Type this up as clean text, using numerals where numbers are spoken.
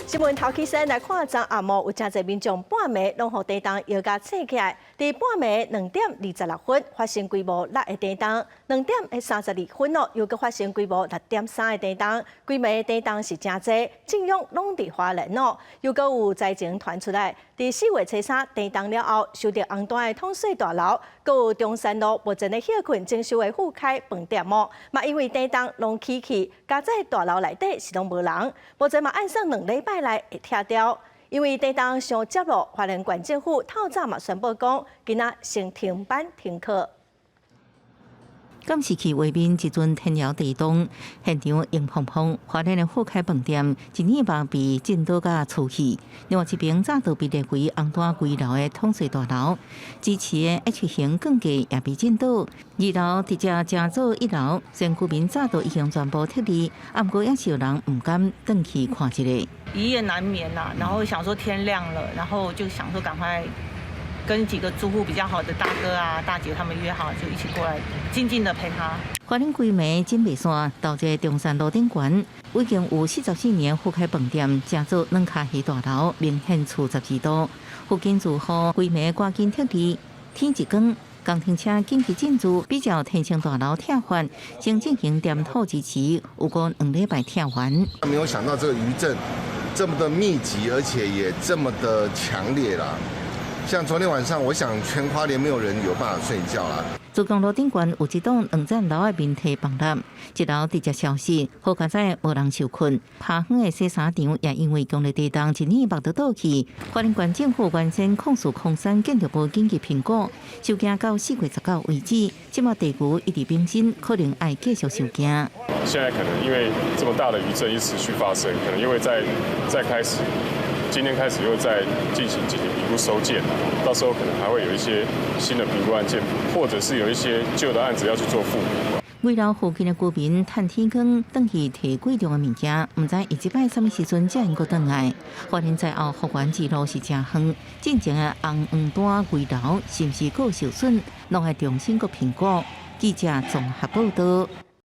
新聞頭起先來看，昨暗暝有誠濟民眾半暝攏予地動搖共醒起來。佇半暝2點26分發生規模6的地動，2點32分哦，又閣發生規模6.3的地動，規暝地動是誠濟，震央攏佇花蓮哦。又閣有災情傳出來，佇4月初3地動了後，受著紅單的統稅大樓，閣有中山路目前咧歇睏整修的富凱飯店哦，嘛因為地動攏起去，佳哉大樓內底是攏無人，目前嘛按算2禮拜內會拆掉，因為地動傷捷囉，花蓮縣政府透早嘛宣布講，今仔先停班停課。監視器畫面一陣天搖地動，現場硬碰碰，花蓮的富凱飯店一耳目被震倒甲出去。另外一邊早就被列為紅單危樓的統稅大樓，支持的 H 型鋼架也被震倒。二樓直接成做一樓，雖然居民早就已經全部撤離，啊，毋過也是有人毋敢轉去看一下。一夜難眠啦，然後想說天亮了，然後就想說趕快跟幾個住戶比較好的大哥啊、大姐他們約好，就一起過來靜靜的陪他。花蓮規暝震袂散，到這中山路頂懸，已經有44年富凱飯店，成做軟跤魚大樓，明顯厝12度。附近住戶規暝趕緊撤離，天一光，工程車緊急進駐，比照天星大樓拆法，先進行墊土支持，有過2禮拜拆完。沒有想到這個餘震這麼的密集，而且也這麼的強烈啦。像昨天晚上，我想全花蓮沒有人有辦法睡覺啦。自強路頂懸有一棟兩層樓的面體崩塌，一樓直接消失，好佳哉無人受困。拍遠的洗衫場也因為強烈地動一耳目都倒去。花蓮縣政府原先0403建築部緊急評估，收驚到4月19為止，這馬地球一直變新，可能愛繼續受驚。現在可能因為這麼大的餘震一持續發生，可能因為再開始。今天開始又再進行評估收件，到時候可能還會有一些新的評估案件，或者是有一些舊的案子要去做復估。危樓附近的居民趁天光轉去提貴重的物件，毋知伊這擺啥物時陣才會閣轉來。花蓮災後復原之路是誠遠，進前的紅黃單危樓是毋是閣受損，攏愛重新閣評估。記者綜合報道。